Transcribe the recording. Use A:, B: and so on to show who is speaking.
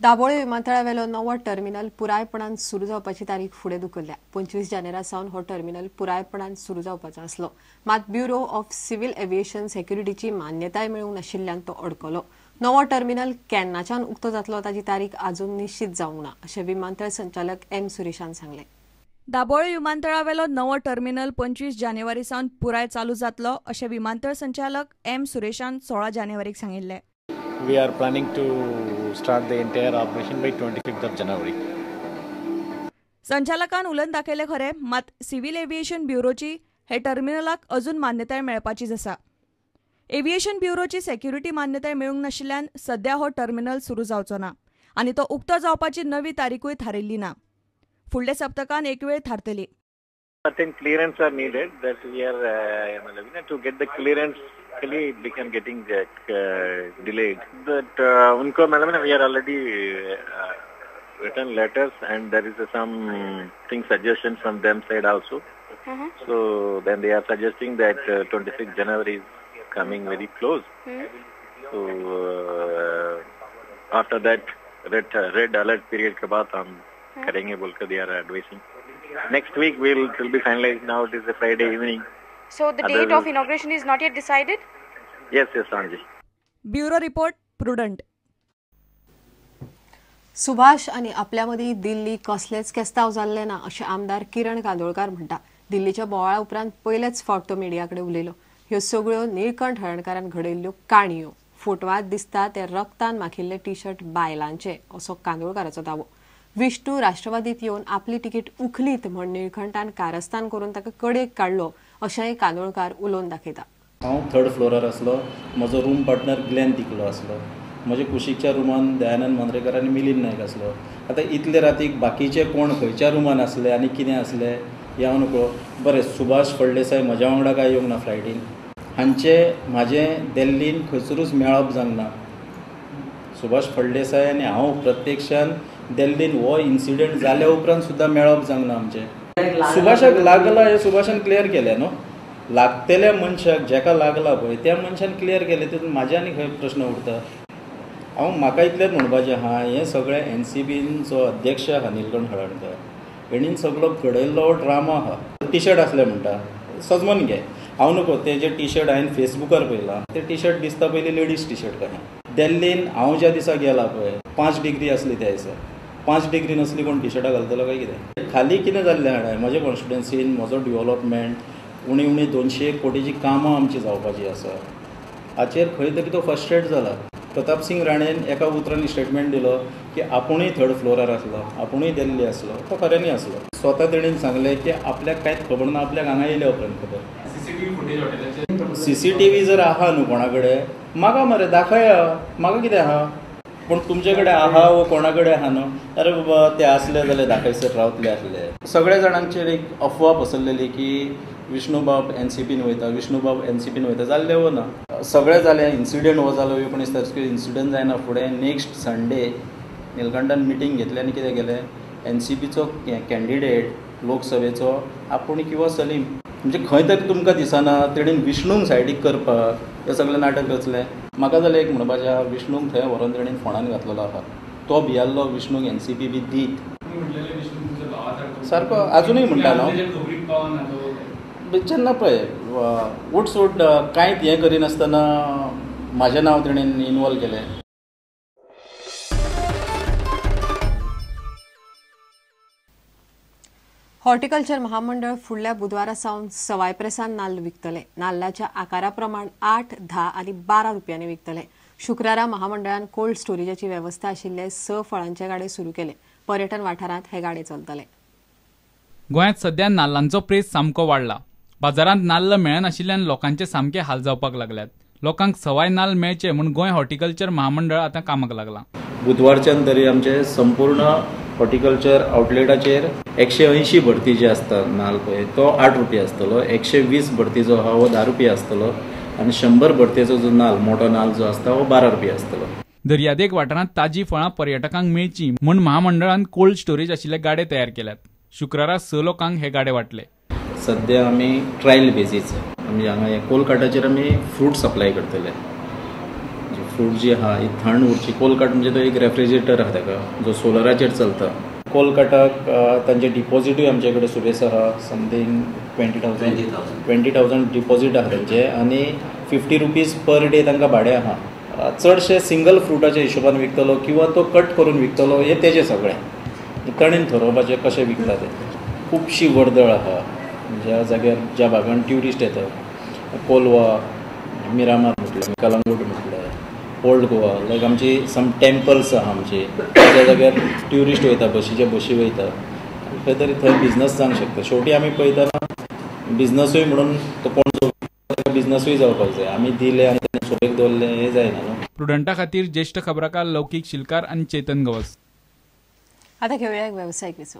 A: दाबोळे विमानतळावेलो नवो टर्मिनल पुरायपणान सुरू जावपाची तारीख फुडें धुकल्ल्या. 25 जानेरा सावन हो टर्मिनल पुरायपणान सुरू जावपाचो आसलो, मात ब्युरो ऑफ सिव्हिल एव्हिएशन सेक्युरिटीची मान्यताय मेळूंक नाशिल्ल्यान तो अडकलो. नवो टर्मिनल केन्नाच्यान उक्तो जातलो ताची तारीख अजून निश्चित जावंक ना अशें विमानतळ संचालक एम सुरेशान सांगलें.
B: दाबोळे विमानतळावेलो नवो टर्मिनल 25 जानेवारी सावन पुराय चालू जातलो अशें विमानतळ संचालक एम सुरेशान 16 जानेवारीक सांगिल्लें.
C: We are planning to start the entire operation by 25th of January.
B: संचालकान उलोवन दाखयलें खरें, मात सिव्हिल एव्हिएशन ब्युरोची हे टर्मिनलाक अजून मान्यताय मेळपाचीच आसा. एव्हिएशन ब्युरोची सेक्युरिटी मान्यताय मेळूंक नाशिल्ल्यान सध्या हो टर्मिनल सुरू जावचो ना आनी तो उक्तो जावपाची नवी तारीखूय थारिल्ली ना. फुडल्या सप्तकान एक वेळ थारतली.
C: Certain clearance are needed that we are to get the clearance actually it became getting delayed. But unko madam we are already written letters and there is some thing suggestion from them side also. So then they are suggesting that 26 January is coming very close. So after that red alert period ke baad hum karenge bolkar they are advising. Next week it will be finalized. Now it is a Friday evening.
D: So the date of inauguration is not yet decided?
C: Yes, yes, Anji.
B: Bureau report, Prudent.
A: Subhash आणि आपल्यामदी दिल्ली कसलेच केस्ताव जाल्ले ना अशें आमदार किरण कांदोळकार म्हणटा. दिल्लीच्या बोवाळा उपरांत पयलेच फावट तो मिडिया कडेन उलयलो. ह्यो सगळ्यो निळकंठ हळर्णकारान घडयल्ल्यो काणयो. फोटवात दिसता ते रक्तान माखिल्ले टी शर्ट बायलांचे असो कांदोळकाराचो दावो. विष्णू राष्ट्रवादीत येवन आपली तिकीट उखलीत म्हण निळकंठान कारस्थान करून ताका कडेक काडलो अशेंय कांदोळकार उलोवन दाखयता.
E: हांव थर्ड फ्लोरार आसलो, म्हजो रूम पार्टनर ग्लॅन तिकलो आसलो, म्हज्या कुशीकच्या रुमान दयानंद मांद्रेकर आनी मिलिंद नायक आसलो. आतां इतले रातीक बाकीचे कोण खंयच्या रुमान आसले आनी कितें आसले हें हांव नकळो. बरें, सुभाष फळदेसाय म्हज्या वांगडा काय येवंक ना फ्लायटीन, हांचें म्हाजें दिल्लीन खंयसरूच मेळप जावंक ना. सुभाष फळदेसाय आनी हांव प्रत्यक्षान दिल्लीन हो इन्सिडंट जाल्या उपरांत सुद्दां मेळप जावंक ना आमचें. सुभाषाक लागला हें सुभाषान क्लियर केलें न्हू, लागतल्या मनशाक जेका लागला पळय त्या मनशान क्लियर केलें, तितून म्हाजे आनी खंय प्रश्न उरता. हांव म्हाका इतलेंच म्हणपाचें आहा, हें सगळें एनसीबीचो अध्यक्ष आहा निलकंठ हळर्णकर, हेणीन सगळो घडयल्लो ड्रामा आहा. टी शर्ट आसलें म्हणटा सजमन घे, हांव नको तेजें टी शर्ट हांवें फेसबुकार पळयलां, तें टी शर्ट दिसता पयलीं लेडीज टी शर्ट कशें. दिल्लीन हांव ज्या दिसा गेला पळय 5 डिग्री आसली त्या दिसा, 5 डिग्री नसली कोण टी शर्टां घालतलो काय कितें. खाली कितें जाल्लें हाडा म्हज्या कॉन्स्टिट्युएन्सीन म्हजो डिवलपमेंट उणी उणी 200 कोटीची कामां आमची जावपाची आसा, हाचेर खंय तरी तो फ्रस्ट्रेट जाला. प्रताप सिंग राणेन एका उतरान स्टेटमेंट दिलो की आपुणूय थर्ड फ्लोरार आसलो, आपुणूय दिल्ली आसलो, तो खऱ्यांनी आसलो. स्वता तेणेन सांगलें की आपल्याक कांयच खबर ना, आपल्याक हांगा येयल्या उपरांत खबर. सीसीटीव्ही जर आहा न्हू कोणा कडेन म्हाका मरे दाखया, म्हाका कितें आहा, पूण तुमचे कडेन आहा वो कोणा कडेन आहा न्हू, अरे बाबा ते आसले जाल्यार दाखयसर रावतले आसले. सगळ्या जाणांचेर एक अफवा पसरलेली की विष्णुबाब एनसीपीन वयता, विष्णुबाब एनसीपीन वयता, जाल्लें हो ना. सगळें जालें, इन्सिडंट हो जालो 19 तारखेक इन्सिडंट जायना फुडें नेक्स्ट संडे निलकंठान मिटींग घेतली आनी कितें केलें, एनसीपीचो कॅन्डिडेट लोकसभेचो आपूण किंवा सलीम, म्हणजे खंय तरी तुमकां दिसना तेणेन विष्णूंक सायडीक करपाक हें सगळें नाटक रचलें. म्हाका जाल्यार एक म्हणपाचें आहा, विष्णूंक थंय व्हरोन तेणेन फोंडान घातलेलो आहा, तो भियाल्लो विष्णूंक एनसीपी बी दीत सारको आजुनूय म्हणटा न्हू. जेन्ना पळय उठसूट कांयच हें करिनासतना म्हाजें नांव तेणेन इनवॉल्व केलें.
A: हॉर्टिकल्चर महामंडळ फुडल्या बुधवारा सावन सवाय प्रेसान नाल्ल विकतले. नाल्लाच्या आकारा प्रमाण 8, 10 आनी 12 रुपयांनी विकतले. शुक्रारा महामंडळान कोल्ड स्टोरेजाची वेवस्था आशिल्ले 6 फळांचे गाडे सुरू केले. पर्यटन वाठारांत हे गाडे चलतले.
F: गोंयांत सध्या नाल्लांचो प्रेस सामको वाडला. बाजारांत नाल्ल मेळनाशिल्ल्यान लोकांचे सामके हाल जावपाक लागल्यात. लोकांक सवाय नाल्ल मेळचे म्हूण गोंय हॉर्टिकल्चर महामंडळ आतां कामाक लागलां.
E: बुधवारच्यान तरी आमचे संपूर्ण हॉर्टिकल्चर आउटलेटाचेर 180 भरती जे आसता नाल्ल पळय तो 8 रुपया आसतलो, 120 भरती जो आहा हो 10 रुपया आसतलो आनी 100 भरतेचो जो नाल्ल मोठो नाल्ल जो आसता हो 12 रुपया आसतलो.
F: दर्यादेग वाठारांत ताजी फळां पर्यटकांक मेळची म्हूण महामंडळान कोल्ड स्टोरेज आशिल्ले गाडे तयार केल्यात. शुक्रारा 6 लोकांक हे गाडे वांटले.
E: सद्या आमी ट्रायल बेजीस आमी हांगा कोलकाटाचेर आमी फ्रूट सप्लाय करतले. फ्रूट जी आहा ही थंड उरची. कोलकाट म्हणजे तो एक रेफ्रिजरेटर आहा ताका जो सोलराचेर चलता. कोलकाटाक तांचे डिपॉजिटूय आमचे कडेन सुबेस आहा, समथींग 20,000 डिपॉजीट आहा तांचे आनी 50 रुपीज पर डे तांकां भाडें आहा. चडशे सिंगल फ्रुटाच्या हिशोबान विकतलो किंवा तो कट करून विकतलो हे तेजें सगळें ताणें थरोवपाचें कशें विकता तें. खुबशी वर्दळ आहा ज्या जाग्यार ज्या भागान ट्युरिस्ट येता, कोलवा, मिरामार म्हटलें, कलंगूट म्हटलें, ओल्ड गोवा, लायक आमची सम टेम्पल्स आहा आमची, त्या जाग्यार ट्युरिस्ट वयता, बशीच्या बशी वयता, खंय तरी थंय बिजनस जावंक शकता. शेवटी आमी पळयतना बिजनसूय म्हणून तो कोण जो बिजनसूय जावपाक जाय. आमी दिले आनी ताणें सोबेक दवरलें हें जायना न्हू.
F: प्रुडंटा खातीर ज्येश्ठ खबराकार लौकीक शिलकार आनी चेतन गवस.
A: आतां घेवया एक वेवसायीक विसव.